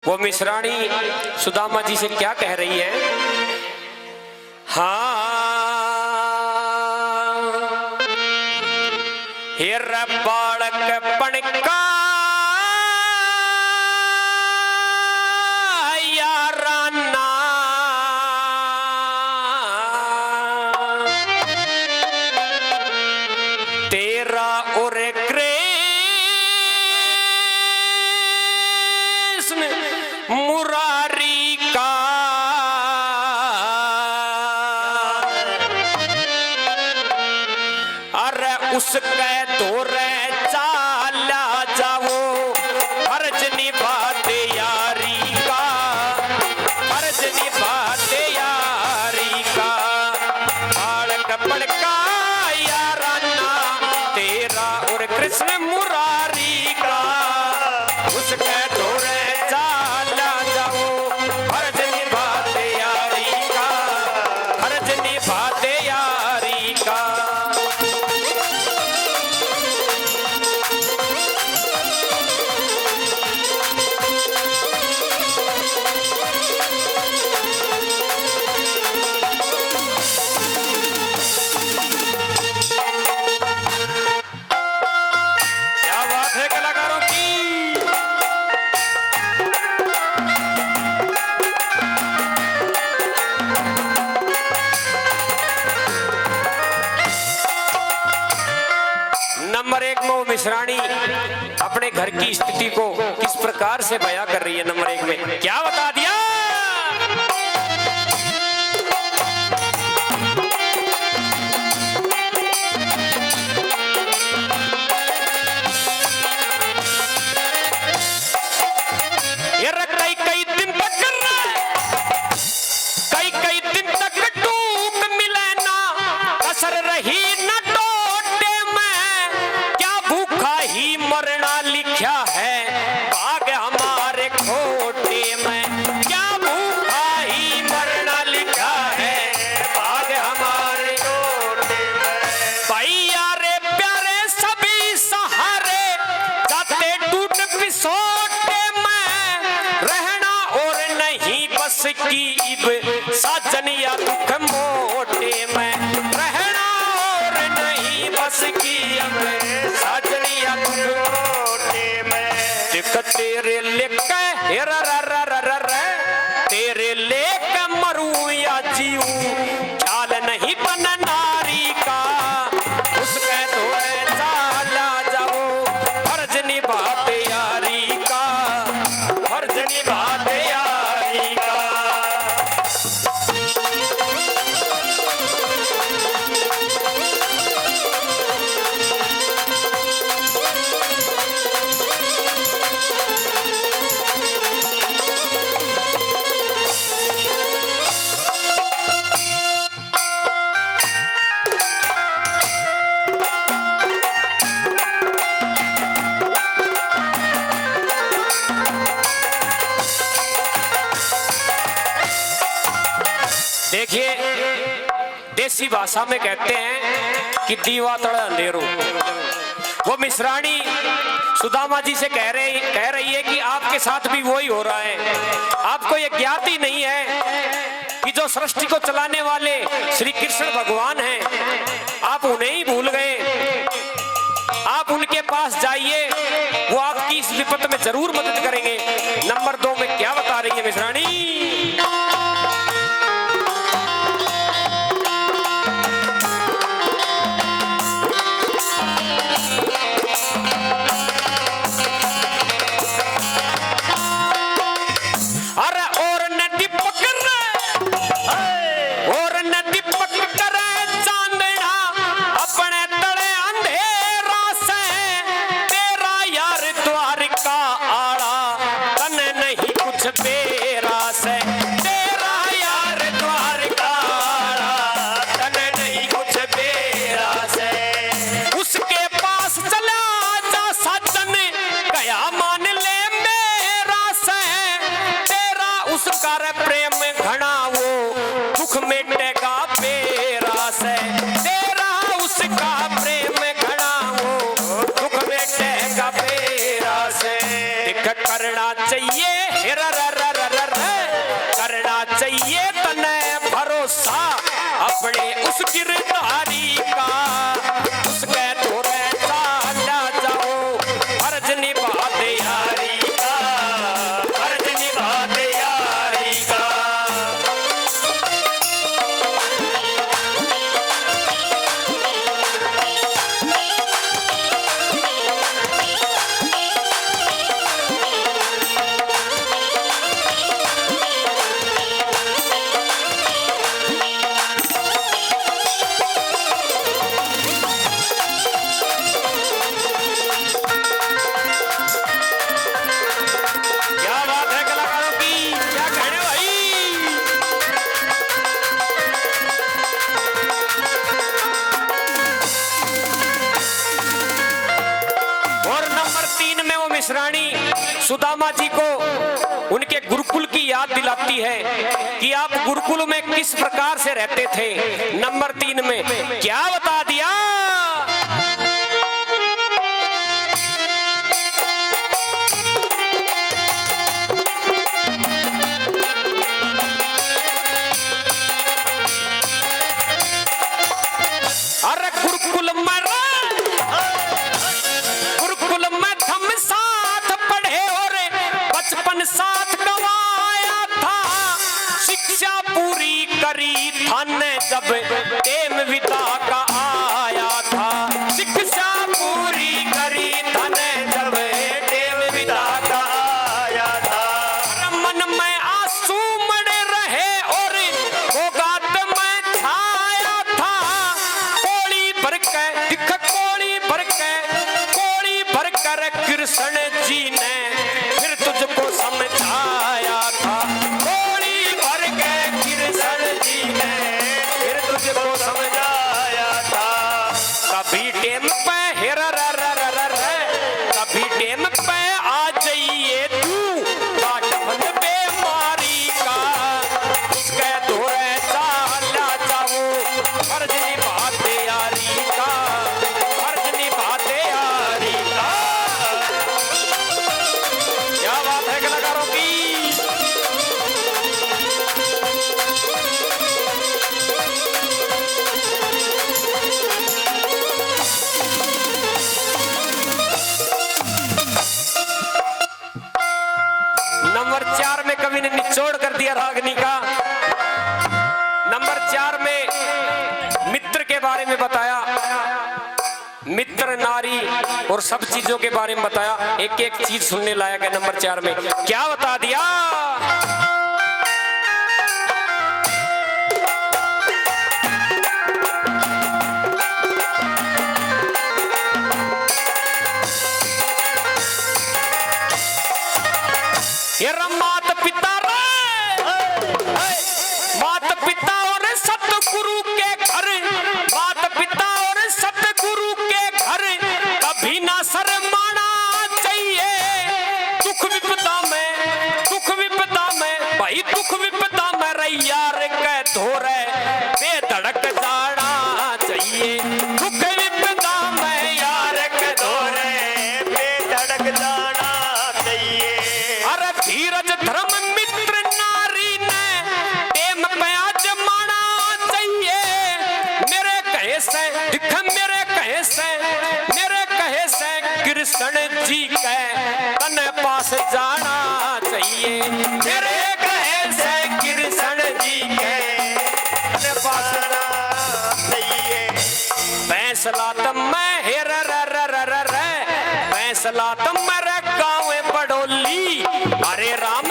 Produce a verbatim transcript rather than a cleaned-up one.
वो मिसरानी सुदामा जी से क्या कह रही है? हाँ, हे रे बालकपण का याराना, तेरा और कृष्ण मुरारी का, अरे उसके धोरे चाला जाओ, फर्ज निभाते यारी का, फर्ज निभाते यारी का। बालकपण का याराना, तेरा और कृष्ण मुरारी का, उसके धोरे चाला जाओ, फर्ज निभाते यारी का, फर्ज निभाते यारी का। क्या बात है कलाकारों की। नंबर एक में वो मिसरानी अपने घर की स्थिति को किस प्रकार से बयां कर रही है। नंबर एक में क्या बता दिया। ये रे कई कई दिन तक, कई कई दिन तक टूक मिले ना, कसर रही ना टोटे में। क्या भूखा ही मरना लिखा है भाग हमारे खोटे में, क्या भूखा ही मरना लिखा है भाग हमारे खोटे में। भाई यारे प्यारे सभी सहारे, जाते टूट पिसोटे में, रहना और नहीं बस की इब साजन या दुख मोटे में, रहना और नहीं बस की इब साजन या दुख मोटे में। देख तेरे लेके, हे रा रा रा रा रा रा, तेरे लेके मरूं या जीऊं, ख्याल नहीं तन नारी का, उसके धोरे चाला जाओ, फर्ज निभाते यारी का, फर्ज निभाते यारी का। देखिए, देसी भाषा में कहते हैं कि दीवा तले अंधेरो। वो मिसरानी सुदामा जी से कह रहे, कह रही है कि आपके साथ भी वही हो रहा है। आपको ये ज्ञात ही नहीं है कि जो सृष्टि को चलाने वाले श्री कृष्ण भगवान हैं, आप उन्हें ही भूल गए। आप उनके पास जाइए, वो आपकी इस विपत में जरूर मदद करेंगे। नंबर दो में क्या बता रही है मिसरानी? अरे और न दीपक रे, और न दीपक करे चांदना, अपने तले अंधेरा से। तेरा यार द्वारिका आला, तने नहीं कुछ बेरा से। तेरा यार द्वारिका आला, तने नहीं कुछ बेरा से। उसके पास चला जा साजन, कह्या मान ले मेरा से। तेरा उसका रे प्रेम घना, वो दुख मेटेगा बेरा से। तेरा उसका प्रेम घना, वो दुख मेटेगा बेरा से। देख करना चाहिए, हे करना चाहिए तने भरोसा अपने उस गिरधारी का, उसके धोरे चाला जाओ, फर्ज निभा दे यारी का, फर्ज निभा दे यारी का। क्या बात है कलाकारों की, क्या कहने भाई। और नंबर तीन में वो मिश्राणी सुदामा जी को उनके गुरुकुल की याद दिलाती है कि आप गुरुकुल में किस प्रकार से रहते थे। नंबर तीन में क्या बता दिया? अरे गुरुकुल में रे, गुरुकुल में थम साथ पढ़े और बचपन साथ गवाया था। शिक्षा पूरी करी थाने जब टेम विदा का आया था। शिक्षा पूरी करी थाने जब टेम विदा का आया था। मन में आंसू मड़े रहे और घोघाट में छाया था। कोली भर के, दिख कोली भर के, कोली भर कर कृष्ण जी ने फिर तुझको समझाया था। कोली भर के कृष्ण जी ने फिर तुझको समझाया था। कभी टेम पे हेरा रा रा रा रा रा, कभी टेम पे आ जाइए तू, काट बंद बीमारी का, उसके धोरे चाला जाओ, फर्ज निभाते यारी का, फर्ज निभाते यारी का। क्या बात है कलाकारों की। नंबर चार में कवि ने निचोड़ कर दिया रागनी का। नंबर चार में मित्र के बारे में बताया, मित्र, नारी और सब चीजों के बारे में बताया। एक एक चीज सुनने लायक है। नंबर चार में क्या बता दिया? ये रा मात पिता रे, मात पिता और सतगुरु के घर, मात पिता और सतगुरु के घर कभी ना शर्माना चाहिए। दुख विपदा में, दुख विपदा में भाई, दुख विपदा में रे यार के धोरे बेधड़क जाना चाहिए। दुख विपदा में यार के धोरे बेधड़क जाना चाहिए। अरे धीरज धर्म मित्र नारी ने टेम पे आजमाना चाहिए। मेरे कहे से, दिख मेरे कहे से, मेरे कहे से कृष्ण जी के तन पास जाना चाहिए। मेरे कहे से कृष्ण जी के तन पास जाना चाहिए। फैसला तो मैं हेर र र र र र, फैसला तो मेरे गाँव बड़ोली। हरे राम